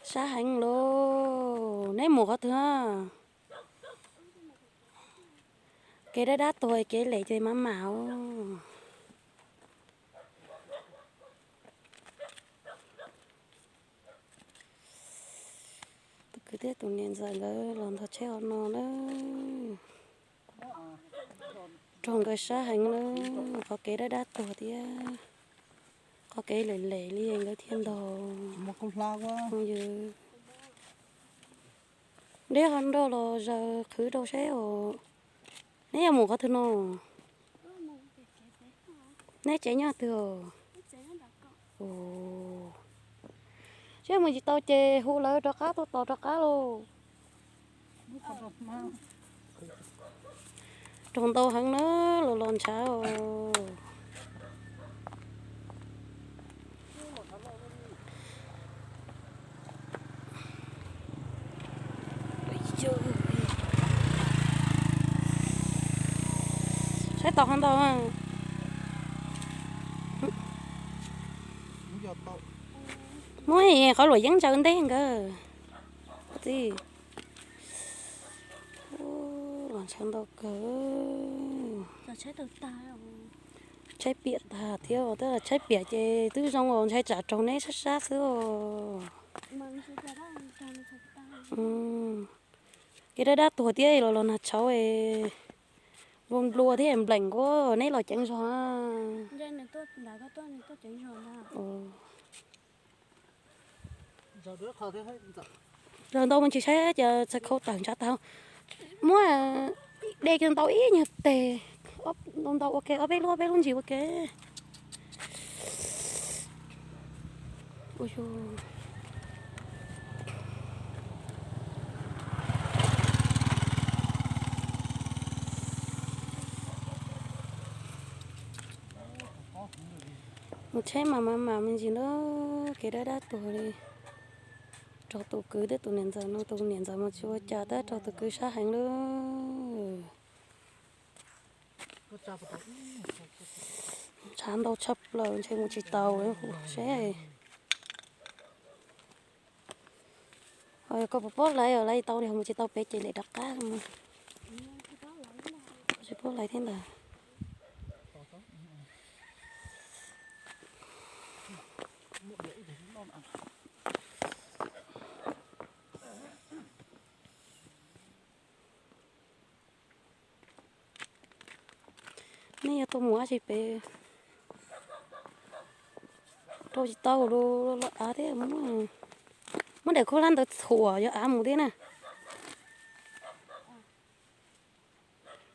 Sab heev lauj, neb mus qhov twg? Kev dab dab tuag, kev lem ces mam mam os. Tus kwv thiab tus niam ntxawm nkawd los ntog tsheb hauv no na. Raug nkawd sab heev na, qhov kev dab dab tuag thiab qhov kev lem lem li nkawd thiaj ntog. Deb qhov nroj los zaws qhwv rau seb os. Neb yuav mus qhov twg no? Neb tsev nyob twg? Seb mus tsis tau ces hu lawv rov qab tuaj tos rov qab lauj. Raug ntau heev na, los los ntshav os. Saib tau qhov ntau. Muab qhov luam yeeb ntsaws ntej nkawd. Txiv, los ntshaw ntau kawg. Tshaib piam tag thiab, tab tshaib piam ces twb zoo os, ntshai tsam raug neb sab sab xwb os. Kev dab dab tuag thiab los los nag tshauv, nplua nplua thiab npleem nkuaj, neb los ceev zog. Zaws ntau mus tsis saib ces txhais khau tawm ntshav tag. Muab de kiag ntau ib nyuag teg, ntau ntau ua ke, ob peb lub ob peb lub ntsis ua ke. Mus tsheb mas mam mam me ntsis na, kev dab dab tuag li. Raug tus kwv thiab tus niam ntxawm no, tus niam ntxawm mas tsis ua cas tab raug tus kwv sab heev lawm. Ntshav ntau tshaj plaws ntshe mus tsis tau seb. Koj puas paub laiv os, laiv tau li mus tsis tau pem ces lem rov qab. Tsis paub laiv thiab ntag. Nej yuav tuaj mus dab tsi pem? Rau tsis tau los av thiab, muab daim khaub hlab ntawd txhuam yog av mus thiab na.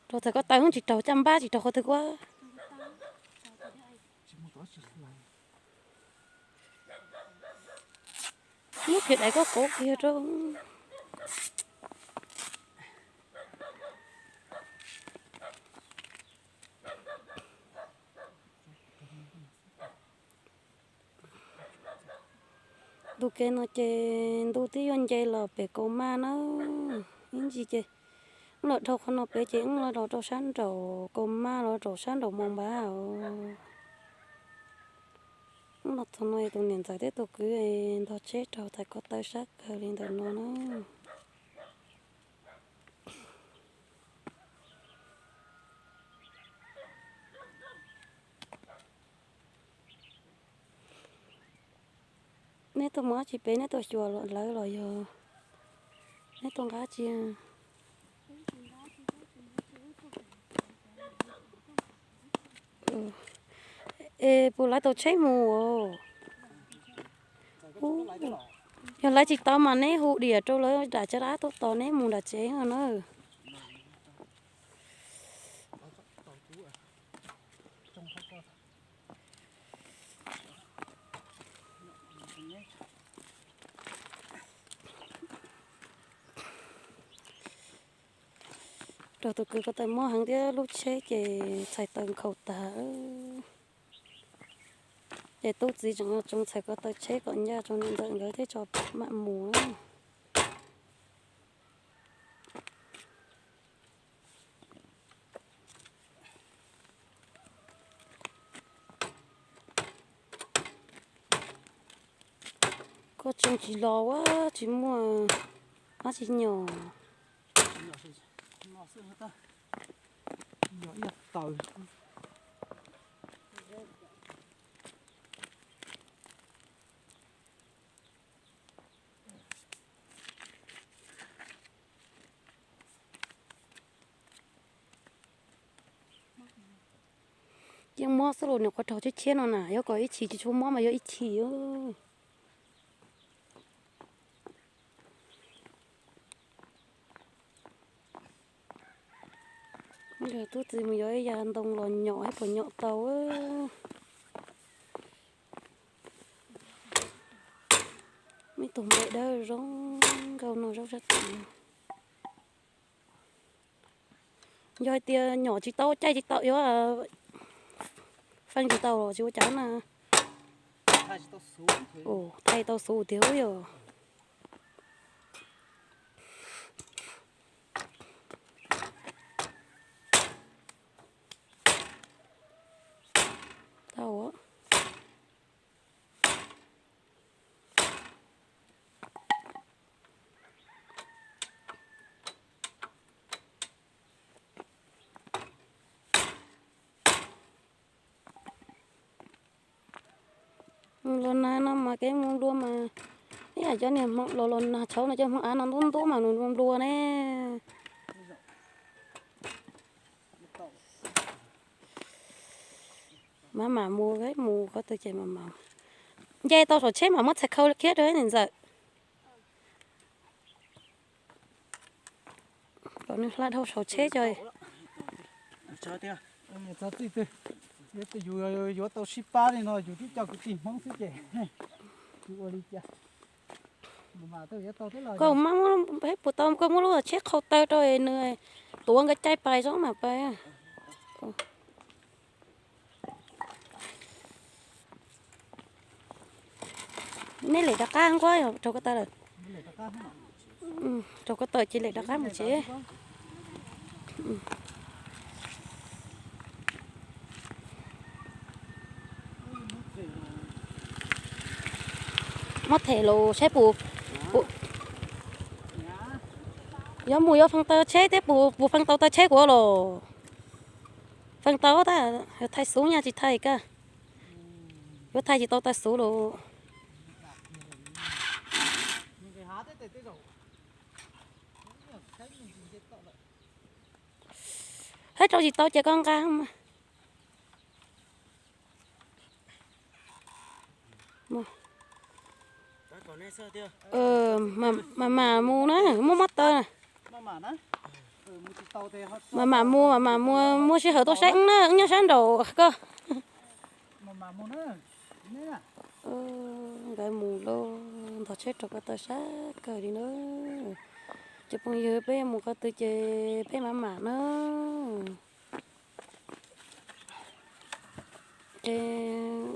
Rau txhais ko taw tsis raug caj npab tsis raug qhov twg kuab. Muab kiag daim koj qauv kiag rau. Ntu kev no ces ntu twb yuav nce los pem Kaus Maj na. Ib ntsis ces wb los dhau qhov no pem ces wb los rau sab nraum Kaus Maj los rau sab nraum Moos Npab os. Wb los txog no tus niam ntxawm thiab tus kwv ntog tsheb raug txhais ko taw sab kawg li ntawm no na. Neb tuaj mus dab tsi pem, neb tuaj xyuas lawv los yog neb tuaj nqa dab tsi? Es puas lawv tau tsheb mus os? Yog lawv tsis tau mas neb hu diam rau lawv nram tsev dab tuaj tos neb mus nram tsev na. Raug tus kwv ko taw mob heev thiab lub tsheb ces txhais taw nkhaus tag. Ces tub txiv tseem tsoo txhais ko taw tsheb kom ncaj tso niam ntxawm nkawd thiaj tso mam mus. Tseem tsis los ua tsis muaj dab tsi nyom. Yeej mob xwb los niam qhuav rau tshiab tshiab no na, yog kom ib chim tsis tshua mob mas yog ib chim. Tub txiv mus yuav ib yam ntoo los nyom, puas nyom tau. Me tug nplej dawb zoo nkauj no zaub sab tim. Yog hais tias nyom tsis tau caij tsis tau yuav, feej tsis tau los tsis ua cas na. Thaij tau xuv tiag yog. Los nag no mas kev mus nplua mas, ib yam cov niag hmo los los nag tshauv no cov hmoov av no ntub ntub mas nws mus nplua ne. Mam mam mus, mus qhov twg ces mam mam nce tau saum tsheb mam muab txhais khau khiab rau niam ntxawm kom nws hla dhau saum tsheb tso. Yus yuav tau sib pab li no yus twb coj kwv tij Hmoob xwb ces yus ua li cas. Koj mas, peb puas tau, koj muab lub tsheb qhau taw rau nws tuav nkawd caij pais zoo mas pais. Neb lem rov qab nquab, raug ko taw lawm. Raug ko taw ces lem rov qab mus tsev. Muab them los saib puas, yuav mus yuav feem taw tsheb thiab puas, puas feem tau taw tsheb kuv los. Feem tau tab, yuav thaij xuv nyaj tsis thaij kag. Yuav thaij tsis tau taw xuv los. Hab rau tsis tau ces koj nqa mas. Mam mam mus na, muab mob taw na. Mam mam mus, mam mam mus, muaj sij hawm tuaj saib wb na, wb nyob sab nraum koj. Nkawd mus lauj, ntog tsheb rau ko taw sab kawg li na. Cov phooj ywg, peb yuav mus qhov twg ces peb mam mam na. Ces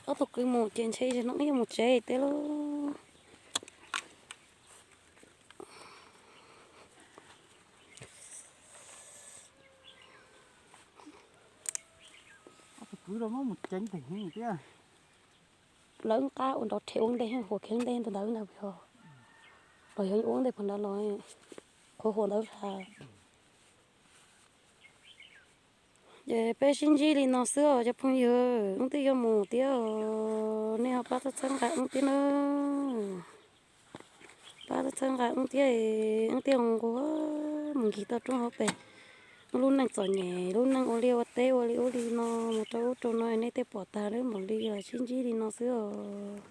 ob tug kwv mus ces ntshe zaum no wb yuav mus tsev teb lauj. Lawv qab ua nrov rhe ua ntej, huas khiav ntej ntawd ntawd yog, los yog ua ntej puag nrad los qhuav huas ntawd tag. Ces peb sib ntsib li no xwb os cov phooj ywg, wb twb yuav mus thiab os, nej ho pab txhawb txhawb nqa wb thiab na. Pab txhawb txhawb nqa wb thiab, wb thiaj nquag mus ncig toj roob hauv pes. Wb lub neej txom nyem, lub neej ua liaj ua teb ua li ub li no mus rau ub rau no nej thiaj pom tag, wb mam li los sib ntsib li no xwb os.